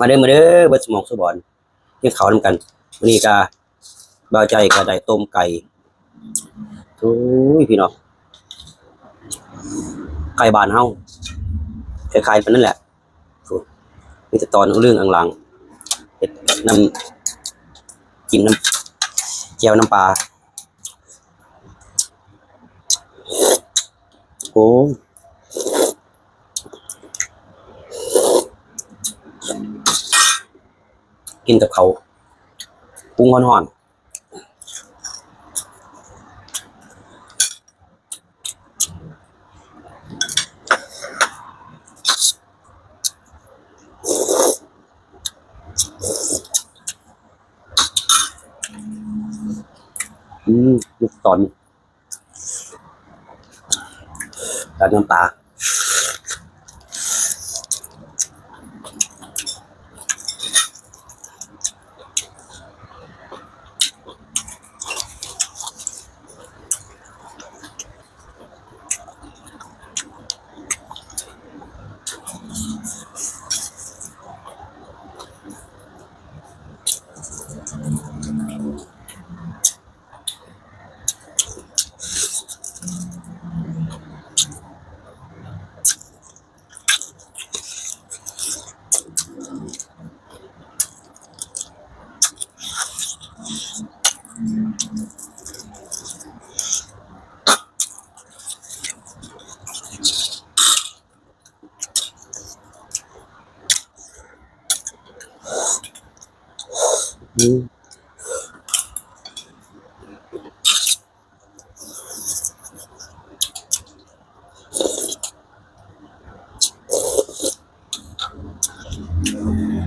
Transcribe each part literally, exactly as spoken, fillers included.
มาเด้อ มาเด้อ เบิดสมองสุบอน กินข้าวนำกัน มื้อนี้ก็บ่าวใจก็ได้ต้มไก่ โอ้ย พี่น้อง ไก่บ้านเฮา คล้ายๆ ปานนั้นแหละ โอ้ มีแต่ตอนเรื่องอังหลัง เฮ็ดน้ำ จิ้มน้ำ แจ่วน้ำปลา โอ้ กินกับข้าว หุงฮ้อนๆ อืม ลูกตอน ราดน้ำปลา อืม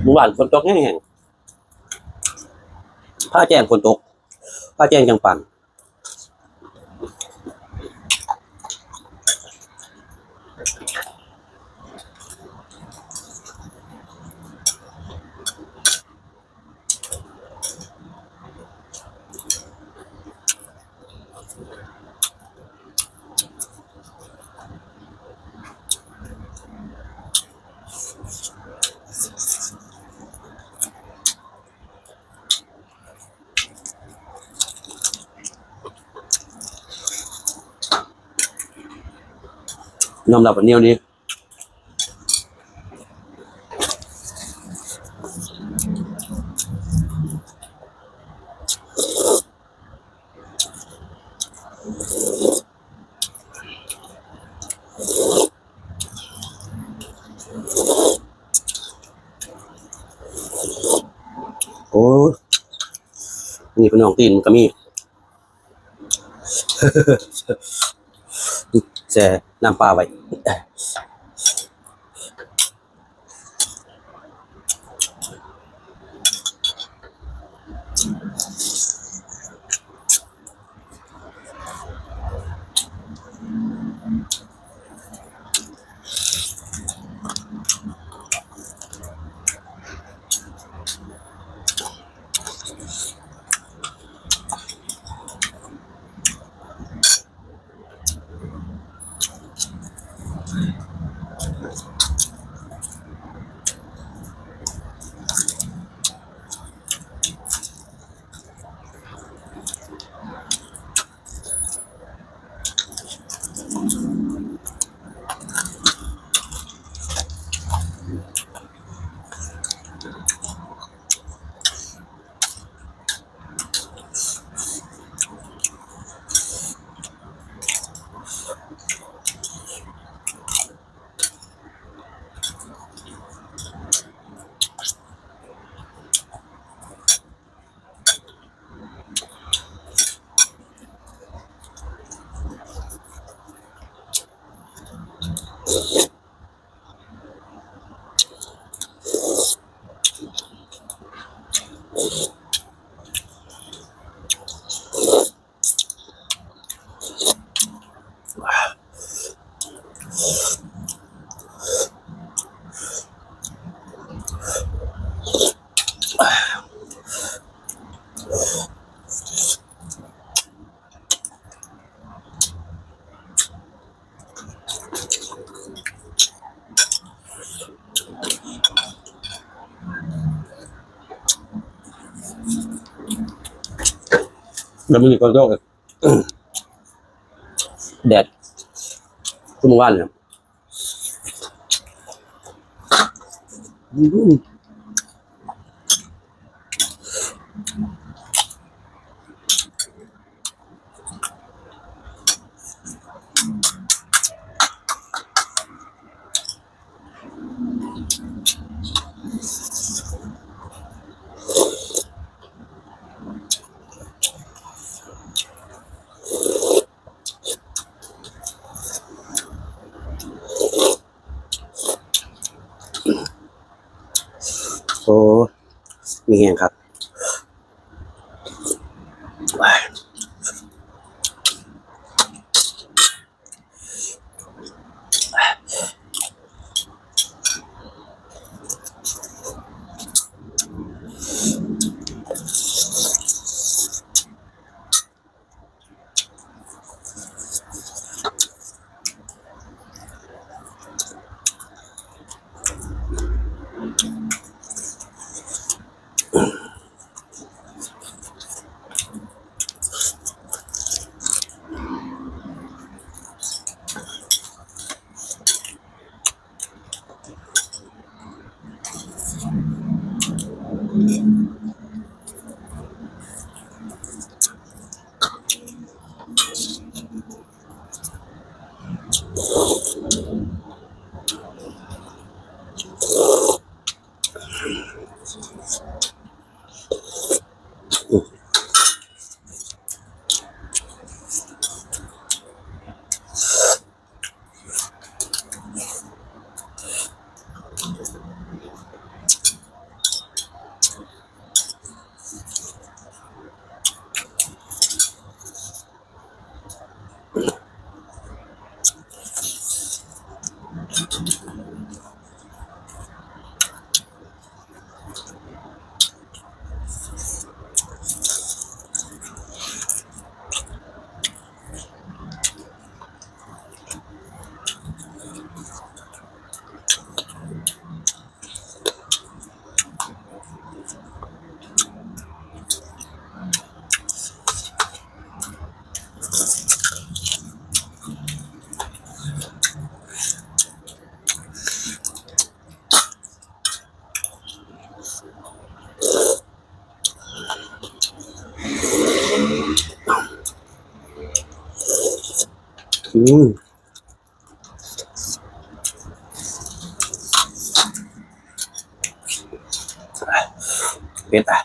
เมื่อวานฝนตกแฮงๆ ฟ้าแจ้งฝนตก ฟ้าแจ้งจังปาน ยอมรับว่าเหนียวดี โอ้ นี่พี่น้อง ตีนมันก็มี แช่น้ำปลาไว้ แล้วมันก็โยกอีก แดด ช่วงวันเนี่ย อืม โอ้ มีแฮงครับ อืม เผ็ดอ่ะ